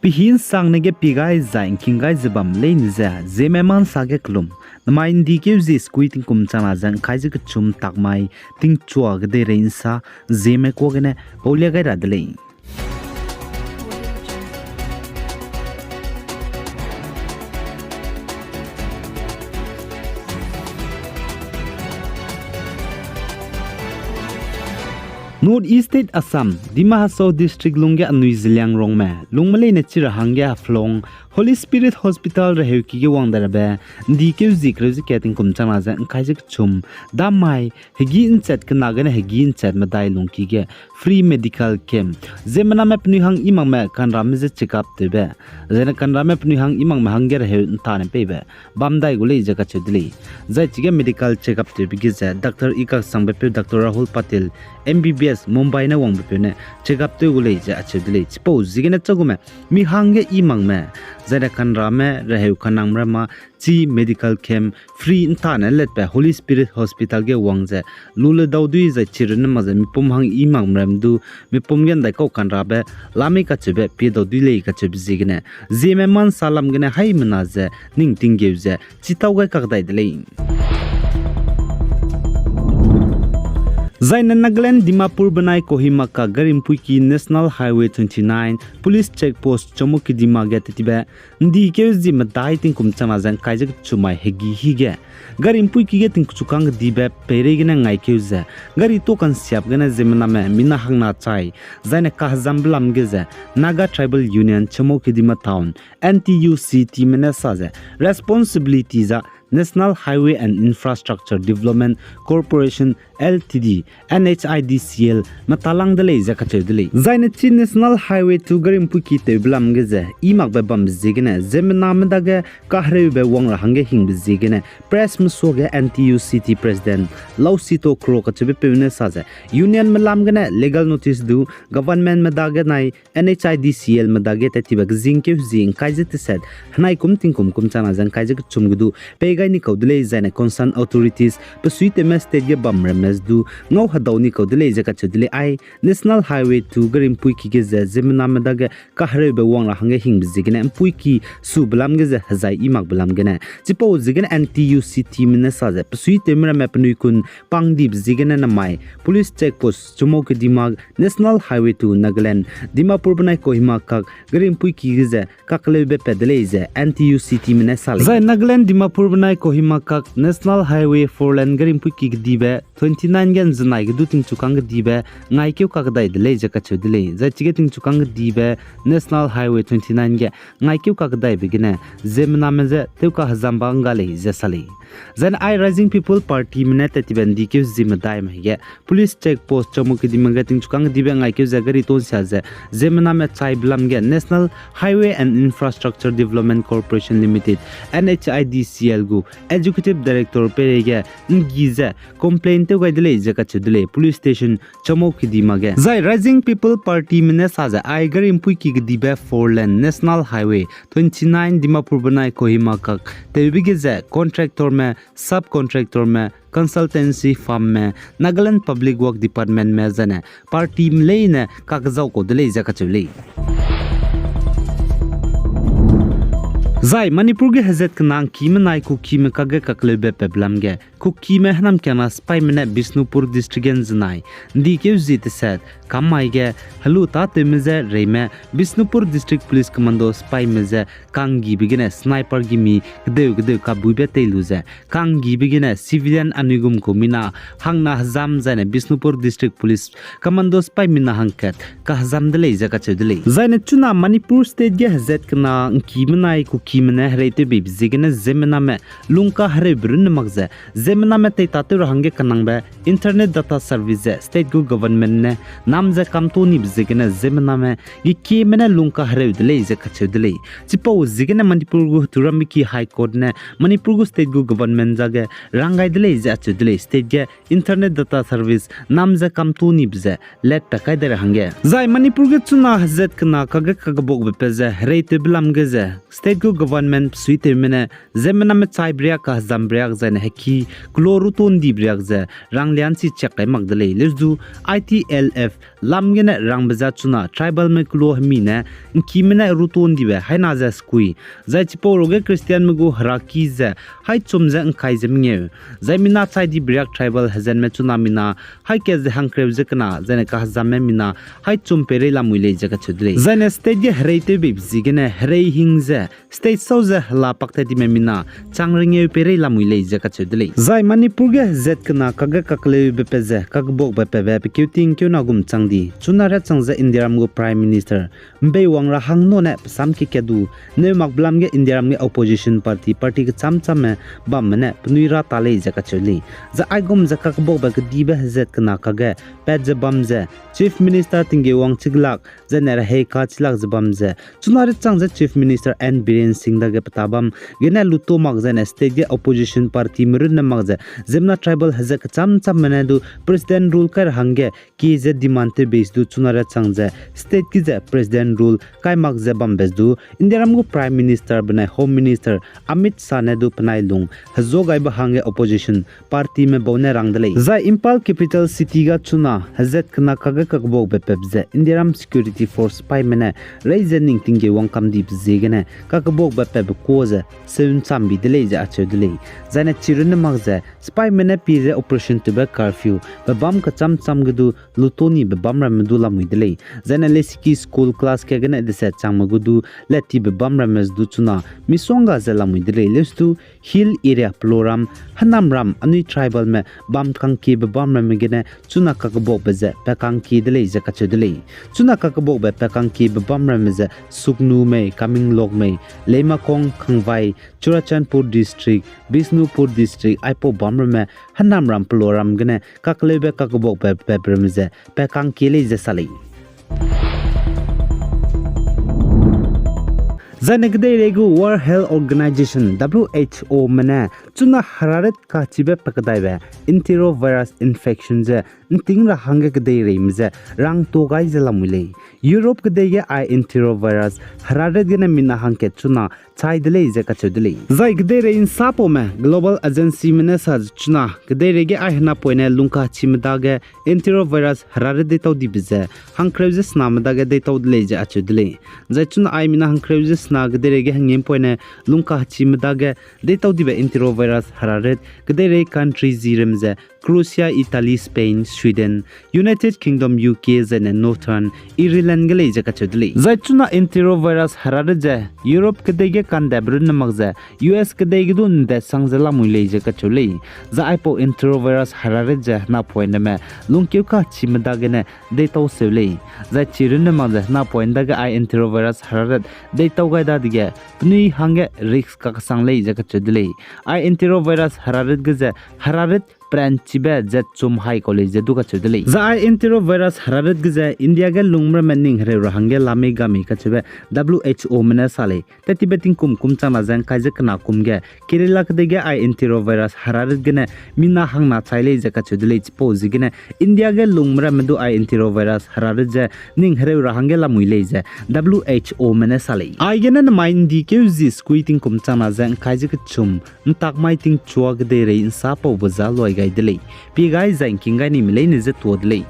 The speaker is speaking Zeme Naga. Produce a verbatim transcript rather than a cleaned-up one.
Pihi ’nsangne ge pi gai zai ’ngking gai ze bam leine ze, Zeme ma ’nsa ge kelum. Namai ’ndi keu zie sekui tingkum changna ze ’ngkai ze kechum tak mai, tingchua kedeirei ’nsa, Zeme kuâ gene paulia gai ra de lei. North East State Assam, Dima Hasao District lungge anui Zeliangrongme, lungme leine chi ra hangge Haflong, Holy Spirit Hospital reheuki ge wang dai rabe, ’ndi keu zie kereu ze kat tingkum changna ze ’ngkai ze kechum, damai, hegî ’nchat kena gene hegî ’nchat medai lungki ge, free medical camp. Ziemmename penui hang i makme kanrame je check up tewbe. Zene kanrame penui hang i makme hangge reheu ’ntane peibe bam dai gu lei ze kacheu de lei. Zai chige medical check up tewbe ge ze, doctor i kaksangbe peu Doctor Rahul Patil, M B B S, Mumbai ne wangbe peu ne check up tew gu lei ze acheu de lei. Chipau ziegene chagume, mi hangge i makme, zai ne kanrame, reheu kanangme ramme, chi medical camp free ’ntane letbe Holy Spirit Hospital ge wang ze, lu le dau dui zai chi runne mak ze mipum hang i makme ram du, mipum ge ’ndaikau kanrabe, lamei kacheube pie dau dui lei kacheube ziegene, Zieme ma ’nsa lam gene haimena ze, ning tinggeu ze, chitau gai kak dai de lei. Zaine Nagaland Dimapur benai Kohima kak garimpui ki National Highway twenty-nine, Police Check Post Chomoukedima ge tetibe, ’ndi keu zie medai tingkum changna ze ’ngkai ze kechumai hegî hige, garimpui ki ge tingchukâng kedibe peirei gene ngaikeu ze, gari tuâ ka'nsiap gene ziemmename mina hangna chai, zaine kahezambe lam ge ze, Naga Tribal Union Chomoukedima Town, N T U C time ne sa ze, responsibility za National Highway and Infrastructure Development Corporation L T D, N H I D C L, metalang de lei ze kacheu de lei. Zaine chi National Highway two garimpui ki tewbe lam ge ze, i makbe bambe ziegene, ziemmename dage kahereube wang ra hangge hingbe ziegene, press mesuage N T U C T President Lausito Kro kacheube peu ne sa ze, Union me lam gene legal notice du, government me dage nai, N H I D C L me dage tetibe kezing keu zie ’ngkai ze teset, henai kum tingkum kum changna ze ’ngkai ze kechum ge du, pei gai ni kau de lei zaine concerned authorities, pesuitewme state ge bam ramme du, ngau hedau ni kau de lei ze kacheu de lei ai, National Highway two garimpui ki ge ze ziemmename dage kahereube wang ra hangge hingbe ziegene ’mpuiki sube lam ge ze hezai i makbe lam gene. Chipau ziegene N T U C time ne sa ze, pesuitewme ramme penui kun pangdibe ziegene namai, Police Check Post Chomoukedima National Highway two Nagaland, Dimapur benai Kohima kak garimpui ki ge ze kakeleube pat de lei ze N T U C time ne sa lei. Zai Nagaland Dimapur benai Kohima kak National Highway four lane garimpui ki kedibe twenty-nine ge ’nzenai ge du tingchukâng kedibe ngaikeu kakdai de lei ze kacheu de lei. Zai chige tingchukâng kedibe National Highway twenty-nine ge ngaikeu kakdaibe gene, ziemmename je tew kahezamba ’ngga lei ze sa lei. Zaine ai Rising People Party me ne tetibe ’ndi keu zie medai me hege, Police Check Post Chomoukedima ge tingchukâng kedibe ngaikeu ze gari tuâ ’nsia ze, ziemmename chaibe lam ge National Highway and Infrastructure Development Corporation Limited, N H I D C L gu Executive Director peireige ’nggi ze complain tew gai de lei ze kacheu de lei Police Station Chomoukedima ge. Zai Rising People Party me ne sa ze ai garimpui ki kedibe four lane National Highway twenty-nine Dimapur benai Kohima kak tewbe ge ze contractorme, subcontractorme, consultancy firmme, Nagaland Public Work Departmentme zaine partyme leine kakzau kau de lei ze kacheu lei. Zai Manipur ge hezat kena ’ngkime nai Kukime kakge kakleube patbe lam ge, Kukime hênamkiangna sipaime ne Bishnupur District ge ’nzenai, ’ndi keu zie teset, kam mai ge, helu tâtewme je reime, Bishnupur District Police Commando sipaime je ka'nggibe gene sniper gimi kedeu kedeu kabuibe tei lu ze, ka'nggibe gene civilian anui gum ku mina hangna hezam zaine Bishnupur District Police Commando sipai mina hangkat kahezam de lei ze kacheu de lei. Zaine chuna Manipur State ge hezat kena ’ngkime nai Kukime ne hereitewbeibe ziegene ziemmename lungkahereube runne mak ze, ziemmename teitatew ra hangge kenangbe Internet Data Service ze state gu government ne nam ze kamto nibe ziegene ziemmename gekieme ne lungkahereu de lei ze kacheu de lei. Chipau ziegene Manipur gu heturambe ki High Court ne Manipur gu state gu government zage rang gai de lei ze acheu de lei. State ge Internet Data Service nam ze kamto nibe ze let pa kai de ra hangge. Zai Manipur ge chuna hezat kena kakge kakebakbe pat ze hereitewbe lam ge ze state gu government pesuitewme ne ziemmename chaibe riak kahezambe riak zaine heki kelo ruto ’ndibe riak ze ranglianchi chiak kai mak de lei. Leu du I T L F lam gene rangbe ze chuna tribalme kelo hemi ne, ’ngkime ne ruto ’ndibe haina ze sekui, zai chipau ruge Christianme gu heraki ze, haichum ze ’ngkai ze mengeu. Zai mina chai di beriak tribal hezenme chuna mina, haika ze hangkereu ze kena, zaine kahezamme mina, haichum peirei lamui lei ze kacheu de lei. Zaine state ge hereitewbeibe ziegene, herei hing ze, state sau ze hela paktat dime mina, chang rengeu peirei lamui lei ze kacheu de lei. Zai Manipur ge hezat kena kage kakleube pat ze, kakebuakbe patbe pe keuting keuna gum chang di, chuna riachang ze Indiaram gu Prime Minister, ’mbeiwang ra hang nune pe sam kekat du, neu makbe lam ge Indiaram ge opposition party, party kechâm châmme bamme ne penui ra ta lei ze kacheu lei. Zai aigum ze kakebuakbe kedibe hezat kena kage, pat ze bam ze, Chief Minister Tinggaiwang Chiglak, zaine rehei kachilak ze bam ze, chuna riachang ze Chief Minister N Biren Singh dage pe ta bam, gene luto mak zaine state ge opposition partyme runne mak ze, ziemmena tribal hezat kechâm châmme ne du President rule kai ra hangge, kie ze demand tewbei se du chuna riachang ze, state ge ze President rule kai mak ze bambe se du, Indiaram gu Prime Minister benai Home Minister Amit Shah ne du penai lung, hezuagaibe hangge opposition partyme bau ne rang de lei. Zai Imphal capital city ga chuna, hezat kena kage kakebuakbe patbe ze, Indiaram security force sipaime ne, rei ze ning Tinggaiwang kamdibe ziegene, kakebuakbe patbe kuâ ze, seun chambi de lei ze acheu de lei. Zaine chirunne mak ze, sipaime ne pie ze operation tewbe curfew, pe bâm kechâm châm ge du, luto nibe bam ramme du lamui de lei. Zaine lesiki school class kagene deset changme gu du, letibe bam ramme du chuna, misongga ze lamui de lei. Leuse du, hill area peloram, hênamram anui tribalme bam kangkiebe bam ramme gene, chuna kakebuakbe ze pe kangkie de lei ze kacheu de lei. Chuna kakebuakbe pe kangkiebe bam ramme ze Sugnu mei, Kameng Lok mei, Leimakong, Khangvai, Churachandpur District, Bishnupur District, aipau bam ramme, hênamram peloram gene, kakleube kakebuakbe patbe ramme ze, pe kangkie lei ze sa lei. Zaine kedeirei gu World Health Organization, W H O me ne, chuna herarit kachibe pakdaibe, enterovirus infection ze, ’nting ra hangge kedeireime ze, rangtuâ gai ze lamui lei. Europe kedei ge ai enterovirus, herarit gene mina hangkat chuna, chai de lei ze kacheu de lei. Zai kedeirei ’nsapaume, global agencyme ne sa ze chuna, kedeirei ge ai henapoine lungkachime dage, enterovirus herarit deitau dibe ze, hangkereu ze sename dage deitau de lei ze acheu de lei. Zai chuna ai mina hangkereu ze sena kedeirei ge hengîmpoine lungkachime dage, deitau dibe enterovirus herarit, kedeirei country zi ramme ze, Croatia, Italy, Spain, Sweden, United Kingdom, U K, zaine Northern Ireland ge lei ze kacheu de lei. Zai chuna enterovirus herarit ze, Europe kedei ge kandebe runne mak ze, U S kedei ge du ’ndesang ze lamui lei ze kacheu lei. Zai aipau enterovirus herarit ze henapoineme, lungkeu kachime dagene, deitau seu lei. Zai chirunne mak ze henapoine dage ai enterovirus herarit, deitau gai dadege, penui hangge risk kakesang lei ze kacheu de lei. Ai enterovirus herarit ge ze, herarit pranchibe zat chum hai kau lei ze du kacheu de lei. Zai ai enterovirus herarit ge ze India ge lungme ramme ning hereu ra hangge lamei gamei kacheube W H O me ne sa lei. Tat tibe tingkum kum changna ze ’ngkai ze kena kum ge, Kerala kedei ge ai enterovirus herarit gene mina hangna chai lei ze kacheu de lei chipau ziegene, India ge lungme ramme du ai enterovirus herarit ze ning hereu ra hangge lamui lei ze W H O me ne sa lei. Aigene nemai ’ndi keu zi sekui tingkum changna ze ’ngkai ze kechum, ’ntak mai tingchua kedeirei ’nsapaube za luai gai de lei. Pie gai zai ’ngking gai nime leine ze tuâ de lei.